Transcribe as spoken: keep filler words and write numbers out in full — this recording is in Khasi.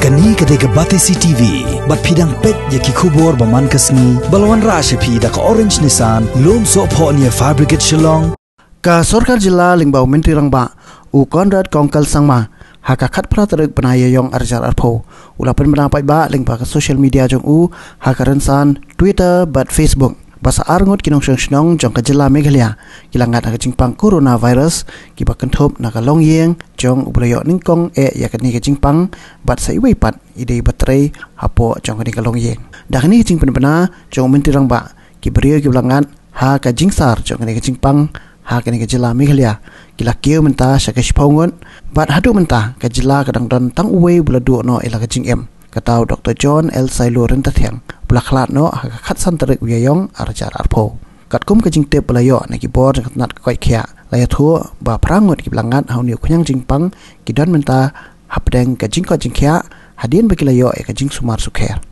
Kane ka dei ka Batesi T V, bad phi dang peit ïa ki khubor ba man ka sngi, ba la wanrah sha phi da ka Orange Nissan, Lumsohphoh near Fire Brigade Shillong. Ka sorkar jylla lyngba u Myntri Rangbah, u Conrad Kongkal Sangma, ha ka khatphra tarik bnai Ïaïong arhajar arphew, u la pynbna paidbah lyngba ka social media jong u, ha ka rynsan Twitter bad Facebook, ba sa arngut ki nongshong shnong jong ka jylla Meghalaya ki la ngat ha ka jingpang coronavirus, kiba kynthup na ka longïing jong uba la ïoh nyngkong eh ïa kane ka jingpang, bad sa iwei pat i dei ba trei hapoh jong kane ka longïing. Da kane ka jingpynbna jong u Myntri Rangbah, ki briew kiba la ngat ha ka jingsar jong kane ka jingpang ha kane ka jylla Meghalaya, ki la kiew mynta sha ka shiphew ngut, bad haduh mynta ka jylla ka dang don tang uwei uba la duh noh ïa la ka jingim. Kata u Doctor John L Sailo Ryntathiang, uba la khlad noh ha ka khatsan tarik u Ïaïong arhajar arphew. Katkum ka jingtip ba la ïoh na ki bor jong ka tnat ka koit khiah, la ïathuh ba phra ngut kiba la ngat ha une u khñiang jingpang ki don mynta hapdeng ka jingkoit jingkhiah, hadien ba ki la ïoh ïa ka jingsumar sukher.